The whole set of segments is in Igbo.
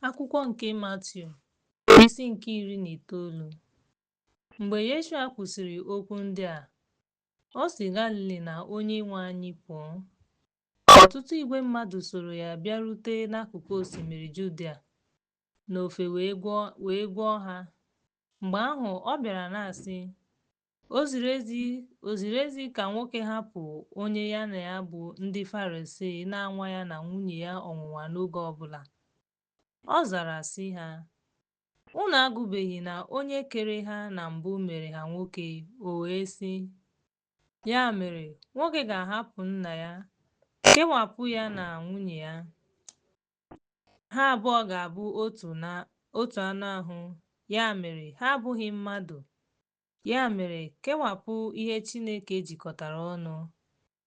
Akwụkwọ nke Matiu, isi nke 19. Mgbe Yeshua kwusịrị okwu ndị a, o si Galili na Onyenwe anyị pụọ. Ọtụtụ igwe mmadụ soro ya bịarute n'akụkụ osimiri Judia n'ofe wee gwọọ ha. Mgbe ahụ ọ bịara na-asị, O ziri ezi ka nwoke hapụ onye ya na ya bụ ndị Farisii na-anwa ya na nwunye ya ọnwụnwa n'oge ọ bụla? Ọ zara sị ha, Unu agụbeghị na onye kere ha na mbụ mere ha nwoke, o wee sị, Ya mere, nwoke ga-ahapụ nna ya, kewapụ ya na nwunye ya. Ha abụọ ga-abụ otu anụ ahụ, ya mere, ha abụghị mmadụ. Ya mere, kewapụ ihe Chineke jikọtara ọnụ.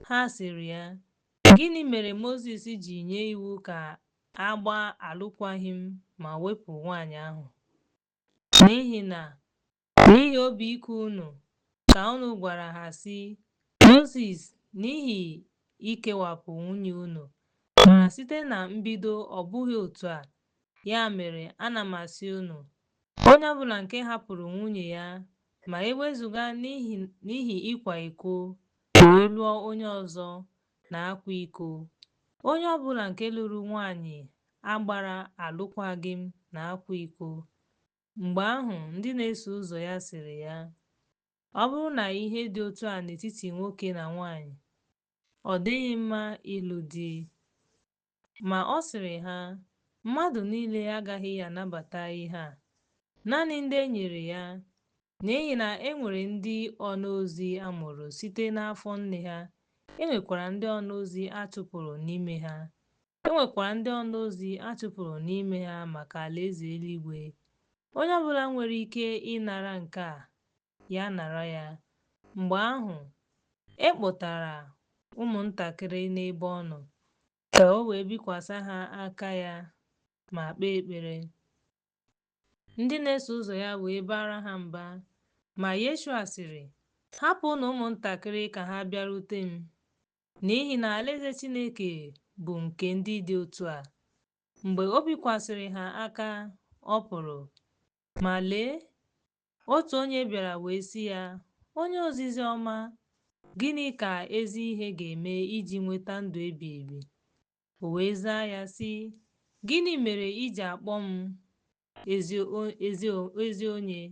Ha sịrị ya, Gịnị mere Mozis ji nye iwu ka a gbaa alụkwaghịm ma wepụ nwaanyị ahụ? N'ihi na n'ihi obi ike unu ka unu gwara ha sị, Mozis, n'ihi ikewapụ nwunye unu, mana site na mbido ọ bụghị otu a. Ya mere, ana m asị unu, onye ọbụla nke hapụrụ nwunye ya ma e wezụga n'ihi ịkwa iko wee lụọ onye ọzọ, na-akwa iko. Onye ọbụla nke lụrụ nwaanyị a gbara alụkwaghịm na-akwa iko. Mgbe ahụ ndị na-eso ụzọ ya sịrị ya, Ọ bụrụ na ihe dị otu a n'etiti nwoke na nwaanyị, ọ dịghị mma ịlụ di. Ma ọ sịrị ha, Mmadụ niile agaghị anabata ihe a, naanị ndị e nyere ya, n'ihi na e nwere ndị ọnaozi a mụrụ site n'afọ nne ha, e nwekwara ndị ọnaozi a chụpụrụ n'ime ha. E nwekwara ndị ọnaozi a chụpụrụ n'ime ha maka alaeze eluigwe. Onye ọbụla nwere ike ịnara nke a, ya nara ya. Mgbe ahụ, e kpọtara ụmụntakịrị n'ebe ọ nọ, ka o wee bikwasị ha aka ya ma kpee ekpere. Ndị na-eso ụzọ ya wee baara ha mba. Ma Yeshua sịrị, Hapụnụ ụmụntakịrị ka ha bịarute m, n'ihi na alaeze Chineke bụ nke ndị dị otu a. Mgbe o bikwasịrị ha aka, ọ pụrụ. Ma lee, otu onye bịara wee sị ya, Onye ozizi ọma, gịnị ka ezi ihe ga-eme iji nweta ndụ ebighị ebi? O wee zaa ya sị, Gịnị mere i ji akpọ m ezi onye?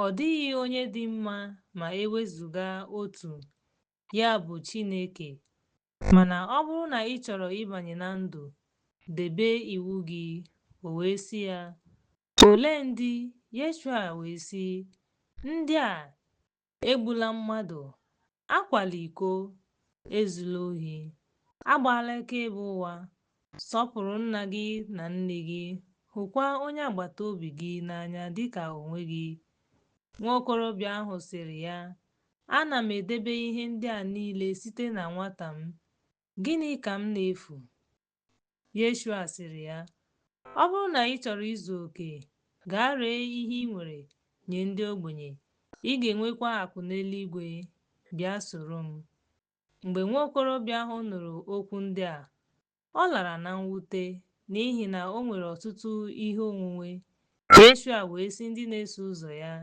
Ọ dịghị onye dị mma ma e wezụga otu, ya bụ Chineke. Mana ọ bụrụ na ị chọrọ ịbanye na ndụ, debe iwu gị. O wee sị ya, Olee ndị? Yeshua wee sị, Ndị a, egbula mmadụ, akwala iko, ezula ohi, agbala akaebe ụgha, sọpụrụ nna gị na nne gị, hụkwa onye agbata obi gị n'anya dịka onwe gị. Nwa okorobịa ahụ sịrị ya, Ana m edebe ihe ndị a niile site na nwata m. Gịnị ka m na-efu? Yeshua sịrị ya, Ọ bụrụ na ị chọrọ izu oke, gaa ree ihe i nwere nye ndị ogbenye, ị ga-enwekwa akụ n'eluigwe. Bịa soro m. Mgbe nwa okorobịa ahụ nụrụ okwu ndị a, ọ lara na mwute, n'ihi na o nwere ọtụtụ ihe onwunwe. Yeshua wee sị ndị na-eso ụzọ ya,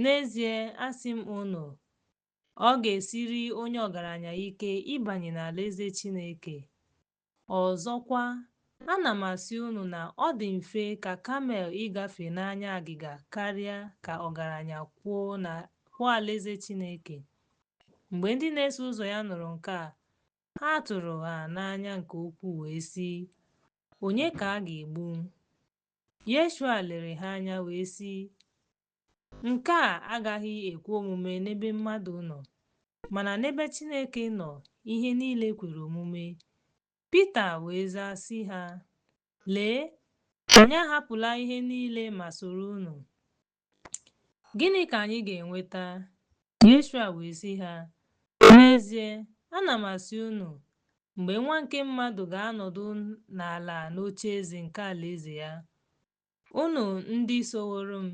N'ezie asị m unu, ọ ga-esiri onye ọgaranya ike ịbanye n'alaeze Chineke. Ọzọkwa, ana m asị unu na ọ dị mfe ka kamel ịgafe n'anya agịga karịa ka ọgaranya kwụọ alaeze Chineke. Mgbe ndị na-eso ụzọ ya nụrụ nke a, ha tụrụ ha n'anya nke ukwuu wee sị, Onye ka a ga-egbu? Yeshua lere ha anya wee sị, Nke a agaghị ekwe omume n'ebe mmadụ nọ, mana n'ebe Chineke nọ ihe niile kwere omume. Pita wee zaa sị ha, Lee, anyị ahapụla ihe niile ma soro unu. Gịnị ka anyị ga-enweta? Yeshua wee sị ha, N'ezie, ana m asị unu, mgbe Nwa nke mmadụ ga-anọdụ n'ala n'ocheeze nke alaeze ya, Unu ndị soworo m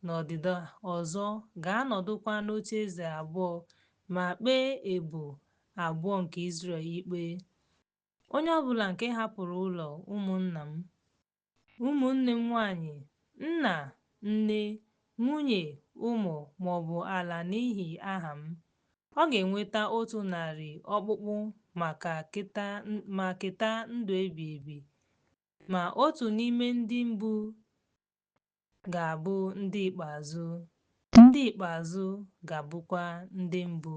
n'ọdịda ọzọ ga-anọdụkwa n'ocheeze abụọ ma kpee ebo abụọ nke Izrel ikpe. Onye ọbụla nke hapụrụ ụlọ, ụmụnna m, Ụmụnne m nwanyị, nna, nne, nwunye, ụmụ, ma ọ bụ ala n'ihi aha m, ọ ga-enweta 100 okpukpu ma keta ndụ ebighị ebi. Ma otu n'ime ndị mbụ ga-abụ ndị ikpeazụ, ndị ikpeazụ ga-abụkwa ndị mbụ.